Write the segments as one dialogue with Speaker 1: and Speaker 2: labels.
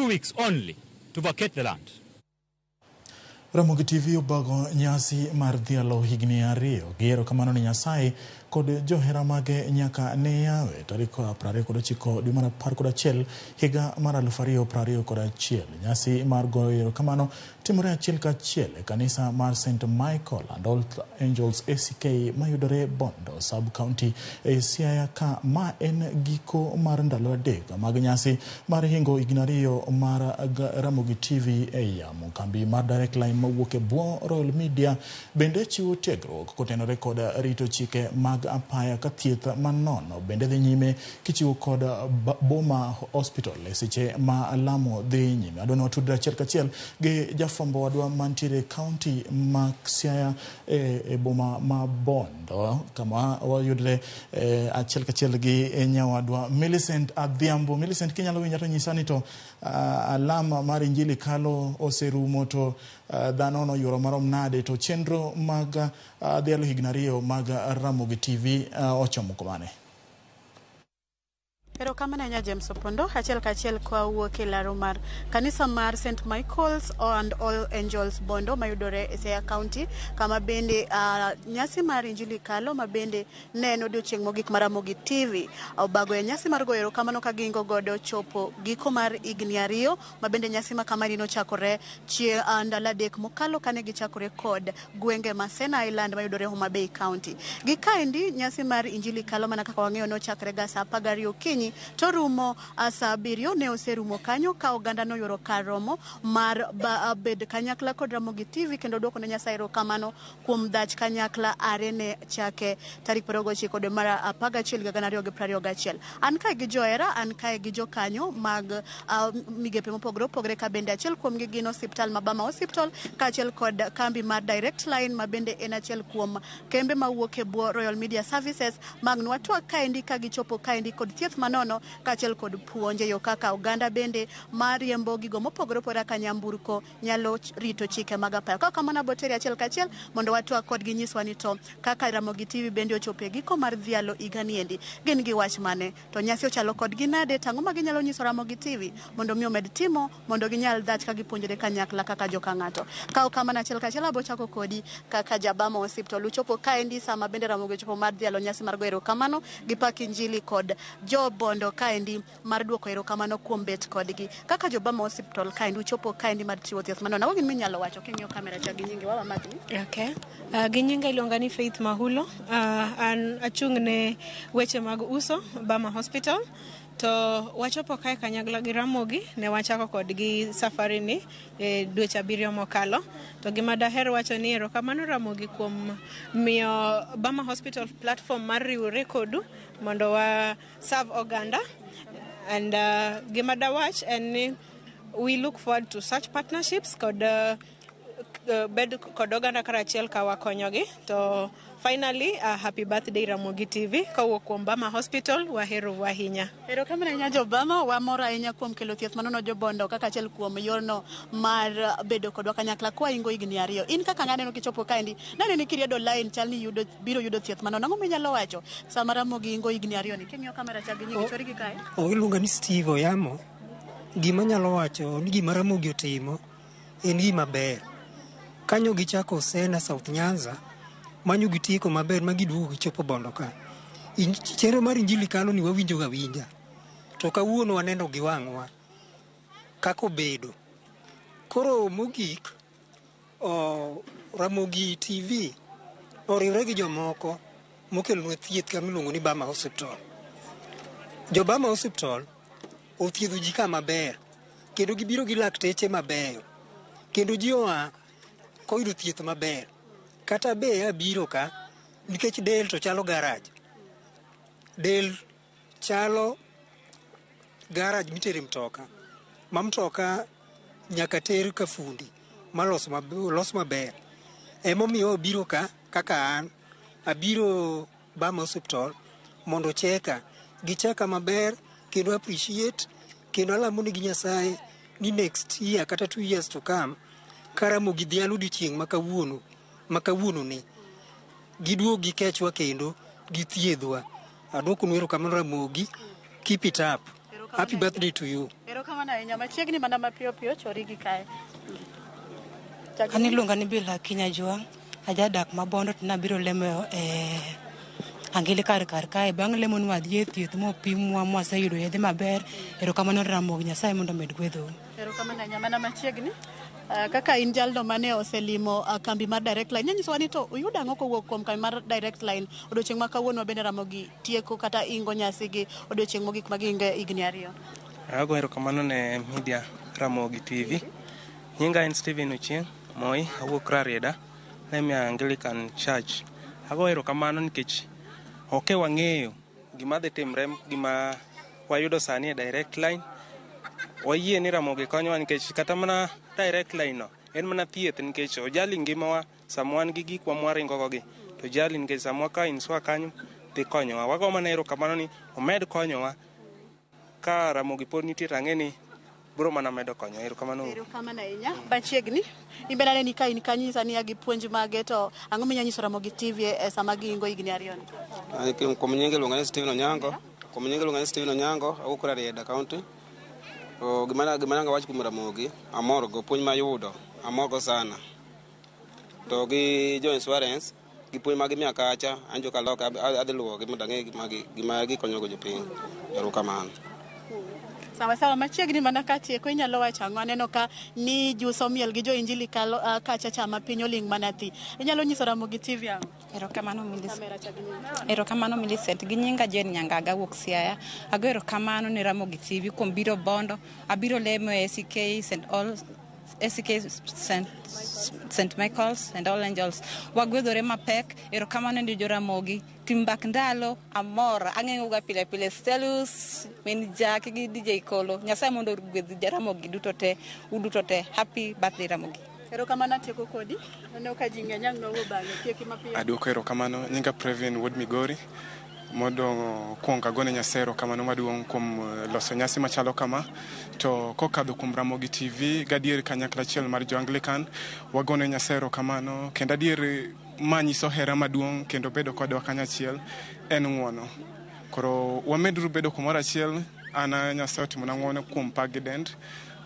Speaker 1: 2 weeks only to vacate the land.
Speaker 2: Ramogi TV obago nyasi mar dhialo higni 2 gi erokamano ne Nyasaye kod johera mage nyaka ne yawe tarik 29 dwe mar 11 higa mar 2021. Nyasi mar goyo erokamano timore achiel kachiel e kanisa mar St. Michael and All Angels ACK mayudore Bondo Sub County e Siaya, ka ma en giko mar ndalo 3 mag nyasi mar hingo higni 2 mar Ramogi TV e yamo. Kambi mar Direct Line mawuok e bwo Royal Media bende chiwo tiegruok kotenore kod rito chike mag apaya, ka thieth manono bende dhi nyime kichiwo kod Boma Hospital e seche ma lamo dhi nyime. Adwa ni watudre achiel kachiel gi jafwambo wadwa mantiere e kaunti ma Siaya e boma ma Bondo, kama wayudre achiel kachiel gi nyawadwa Millicent Adhiambo. Millicent, kinyalo winja to nyisa ni to alam mar Injili kalo oserumo to dhano noyuoro marom nade, to chenro mag dhialo higni 2 mag Ramogi TV ochomo komane?
Speaker 3: Erokamano ahinya, James Opondo. Achiel kachiel kawuok e laro mar kanisa mar St. Michael's and All Angels Bondo mayudore e Siaya County, kama bende nyasi mar Injili kalo, ma bende ne en odiochieng' mogik mar Ramogi TV obago e nyasi mar goyo erokamano ka gingo godo chopo giko mar higni 2, ma bende nyasi ma kamani nochakore chieng' ndalo 3 mokalo, kane gichakore kod gwenge ma Sena Island mayudore Homa Bay County. Gi kaendi nyasi mar Injili kalo, mana kaka wang'eyo, nochakre ga saa 12 okinyi to rumo saa 7. Ne oserumo kanyo ka oganda noyuoro kar romo mar bed kanyakla kod Ramogi TV kendo duoko ne Nyasaye erokamano kuom dhach kanyakla are ne chake tarik 29 dwe mar 11 higa 2021. An kae gi johera, an kae gi jokanyo mag migepe mopogore opogore, ka bende achiel kuomgi gin osiptal ma Bama Hospital kaachiel kod kambi mar Direct Line, ma bende en achiel kuom kembe mawuok e bwo Royal Media Services mag nwatwak kaendi ka gichopo kaendi kod thieth manono kaachiel kod puonj e yo kaka oganda bende mariembo gigo mopogore opogore kaka nyamburko nyalo rito chike mag apaya. Ka kamano, aboteri achiel kachiel mondo watwak kodgi, nyiswa ni to kaka Ramogi TV bende ochopo e giko mar dhialo higa niendi, gin gi wach mane, to nyasi ochalo kodgi nade, to ang'o ma ginyalo nyiso Ramogi TV mondo mi omed timo mondo ginyal dhach ka gipuonjore kanyakla kaka joka ng'ato. Ka ok kamano, achiel kachiel abochako kodi kaka Jabama Hospital. Uchopo kaendi sama bende Ramogi ochopo mar dhialo nyasi mar goyo erokamano gi pak Injili kod jobondo kaendi mar duoko erokamano kuom bet kodgi. Kaka Jobama Hospital kaendi uchopo kaendi mar chiwo thieth manono. Ang'o gin minyalo wacho king'iyo kamera cha gi nyingi wawa makni?
Speaker 4: Okay. Gi nyinga iluonga ni Faith Mahulo. An achung' ne weche mag uso Bama Hospital. To wachopo kae kanyakla gi Ramogi, ne wachako kodgi safari ni e dweche 7 mokalo. To gima daher wacho ni erokamano Ramogi kuom miyo Bama Hospital platform mar riwore kodu mondo wa serve oganda. And gima dawach en ni we look forward to such partnerships kod bed kod oganda karachiel ka wakonyogi. To finally, happy birthday Ramogi TV kowuok kuom Bama Hospital, waherou ahinya.
Speaker 3: Erokamano ahinya, Jobama, wamor ahinya kuom kelo thieth manono jobondo kaka achiel kuom yorno mar bedo kodwa kanyakla kwaingo higni 2. In kaka ng'aneno kichopo kaendi, naneni kiriedo line, chal ni yudo, biro yudo thieth manono. Ang'o minyalo wacho sama Ramogi ingo higni 2 ni? King'iyo kamera cha gi nyingi, chori gi kae.
Speaker 5: O iluonga ni Steve Oyamo. Gima anyalo wacho ni gima Ramogi otimo en gima ber. Kanyo gichako Sena South Nyanza, manyo gitieko maber ma giduogo gichopo Bondo ka. Chenro mar Injili kalo ni wawinjo ga winja. To kawuono waneno gi wang'wa kaka obedo. Koro mogik, o, Ramogi TV oriwre gi jomoko mokelonwa thieth kama iluongo ni Bama Hospital. Jo Bama Hospital othiedho ji ka maber kendo gibiro gi lakteche mabeyo kendo ji oa koyudo thieth maber. Kata be abiro ka nikech del to chalo garage. Del chalo garage mitere mtoka ma mtoka nyaka ter ka fundi malos los maber. Emomiyo abiro ka kaka an abiro Bama Hospital mondo ocheka. Gicheka maber kendo appreciate kendo alamo negi Nyasaye ni next year kata 2 years to come ka Ramogi dhialo odiochieng' ma kawuono ma kawuono ni giduog gikechwa kendo githiedhwa. Aduokonu erokamano Ramogi, keep it up. Happy birthday to you.
Speaker 3: Erokamano ahinya. Machiegni mana mapiyo piyo chori gi kae.
Speaker 6: An iluonga ni Bila Kinya Jwang', ajadak ma Bondo to nabiro lemo e Angili kar kae. Bang' lemo nwadhi e thieth mopimwa mwaseyudo yedhe maber. Erokamano Ramogi, Nyasaye mondo omed gwedhou.
Speaker 3: Erokamano ahinya. Mana machiegni. Kaka in jalno mane oselimo kambi mar Direct Line, nyanyisowa ni to uyudo ang'o kowuok kuom kambi mar Direct Line odiochieng' ma kawuono bende Ramogi tieko kata ingo nyasi gi odiochieng' mogik ma giingo higni 2.
Speaker 7: Ago erokamano ne media Ramogi TV. Nyinga en Stephen Ochieng' Moi, awuok Rarieda, lemo e Anglican Church. Ago erokamano nikech ok e wang'eyo gima dhi timre, gima wayudo sani e Direct Line. Wayie ni Ramogi konyowa nikech kata mana Direct Line no en mana thieth nikech ojali ngimawa sama wan gi gikwa mwaringo go gi to jali nikech sama wakawo insua kanyo dhi konyowa. Wago mana erokamano ni omed konyowa ka Ramogi pod nitie to ang'e ni biro mana medo konyo. Erokamano.
Speaker 3: Erokamano ahinya. Machiegni. In bende aneni ka in kanyo nyisa ni ya gi puonj mage to ang'o minya nyiso Ramogi TV e sama giingo higni 2 ni?
Speaker 8: Kuom nyinge iluonga ni Steven Onyango. Kuom nyinge iluonga ni Steven Onyango, awuok Rarieda County. To gima nanga wach kuom Ramogi, amor go puonj mayudo, amor go sana. To gi jo insurance, gi puonj ma gimiya kacha, an joka loka adhi luwogi mondo ang'e gima gikonyo go jopiny. Erokamano.
Speaker 3: Sawa sawa, machiegni mana katieko inyalo wacho ang'o? Aneno ka ni juso miel gi jo Injili kalo kacha cha ma piny oling' mana thi. Inyalo nyiso Ramogi TV ang'o?
Speaker 9: Erokamano Millicent. Erokamano Millicent. Gi nyinga Jane Nyangaga wuok Siaya. Ago erokamano ne Ramogi TV kuom biro Bondo. Abiro lemo e ACK St. All ACK St. Michael's and All Angels. Wagwedhore mapek. Erokamano ne jo Ramogi. Tim mbak ndalo amor. Ang'eyo ga pile pile. Stelus, min Jack gi DJ Kolo. Nyasaye mondo ogwedh Ramogi duto te. Uduto te. Happy birthday Ramogi.
Speaker 3: Erokamano atieko kodi. Aneno ka ji ng'eny ang' nowuo bang'e. Tieki mapiyo.
Speaker 10: Aduoko erokamano. Nyinga Previn wuod Migori. Mondo kuong agone Nyasaye erokamano maduong' kuom loso nyasi machalo kama. To kokadho kuom Ramogi TV, gadier kanyakla achiel mar jo Anglican, wagone Nyasaye erokamano. Kendo adier ma nyiso hera maduong' kendo bedo kodwa kanyachiel en ng'uono. Koro wameduru bedo kumoro achiel. An Nyasaye otimona ng'uono kuom pak gi dend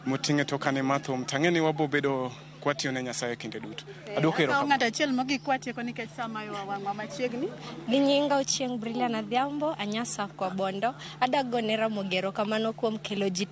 Speaker 10: moting'e toka ne mathum tang'e ni wabo bedo kwatiyo ne Nyasaye kinde duto. Aduoko
Speaker 3: Akawo
Speaker 10: erokamano.
Speaker 3: ng'ato achiel mogik kwatieko nikech sa mayowa wang'wa machiegni.
Speaker 11: Gi nyinga Ochieng' Brilliant Adhiambo, anyasa kwa Bondo. Adagone Ramogi erokamano kuom kelo ji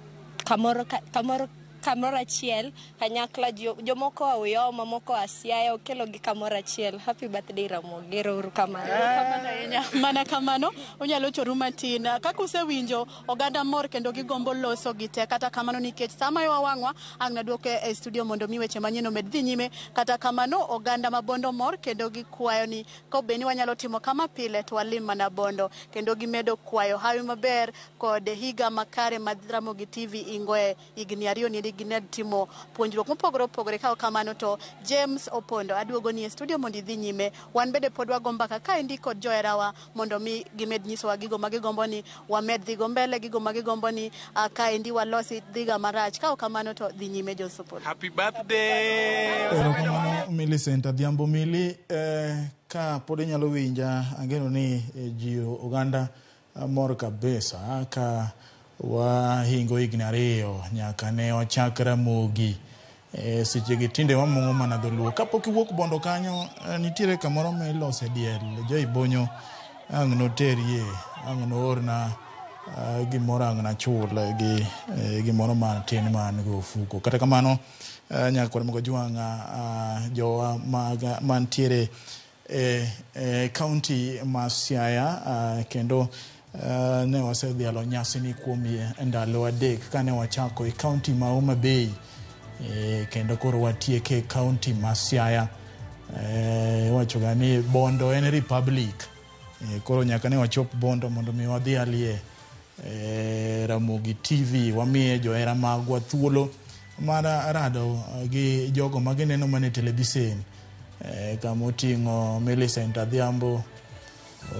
Speaker 11: kamoro achiel kanyakla jomoko oa Uyoma, moko oa Siaya, okelogi kamoro achiel. Happy birthday Ramogi, ero uru kamano.
Speaker 3: Erokamano ahinya. Mana kamano, unyalo choru matin. Kaka usewinjo, oganda mor kendo gigombo loso gi te. Kata kamano nikech sama yowa wang'wa, ang' naduoke e studio mondo mi weche manyien omed dhi nyime. Kata kamano, oganda ma Bondo mor kendo gikwayo ni kobed ni wanyalo timo kama pile to walim mana Bondo. Kendo gimedo kwayo hawi maber kod higa makare ma Ramogi TV ingoe higni 2 ni gimed timo puonjruok mopogore opogore. Ka ok kamano to James Opondo aduogo ni e studio mondo idhi nyime. Wan bende pod wago mbaka kaendi kod joherawa mondo mi gimed nyisowa gigo ma gigombo ni wamed dhigo mbele, gigo ma gigombo ni kaendi walosi dhiga marach. Ka ok kamano to dhi nyime James Opondo.
Speaker 7: Happy birthday!
Speaker 2: Erokamano Millicent Adhiambo Mili. Ka pod inyalo winja, angeno ni ji oganda mor kabisa ka wahingo higni 2 nyaka ne wachak Ramogi. Seche gi tinde wamong'o mana dholuo. Kapok iwuok Bondo kanyo, nitiere kamoro ma ilose diel. Joy Bonyo ang' noterie, ang' noorna gimoro ang' nachul gi gimoro matin ma an go ofuko. Kata kamano, nyaka kod mogo jwang' jowa mag mantiere e kaunti ma Siaya, kendo ne wasedhialo nyasi ni kuom ndalo 3 kane wachako e kaunti ma Homa Bay, kendo koro watieke e kaunti ma Siaya. Iwacho ga ni Bondo en republic. Koro nyaka ne wachop Bondo mondo mi wadhialie Ramogi TV, wamiye johera magwa thuolo mar rado gi jogo ma gineno mana e televisen, kama oting'o Millicent Adhiambo,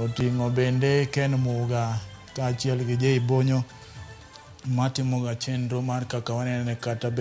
Speaker 2: oting'o bende Ken Muga kaachiel gi Jay Bonyo matimoga chenro mar kaka wanene kata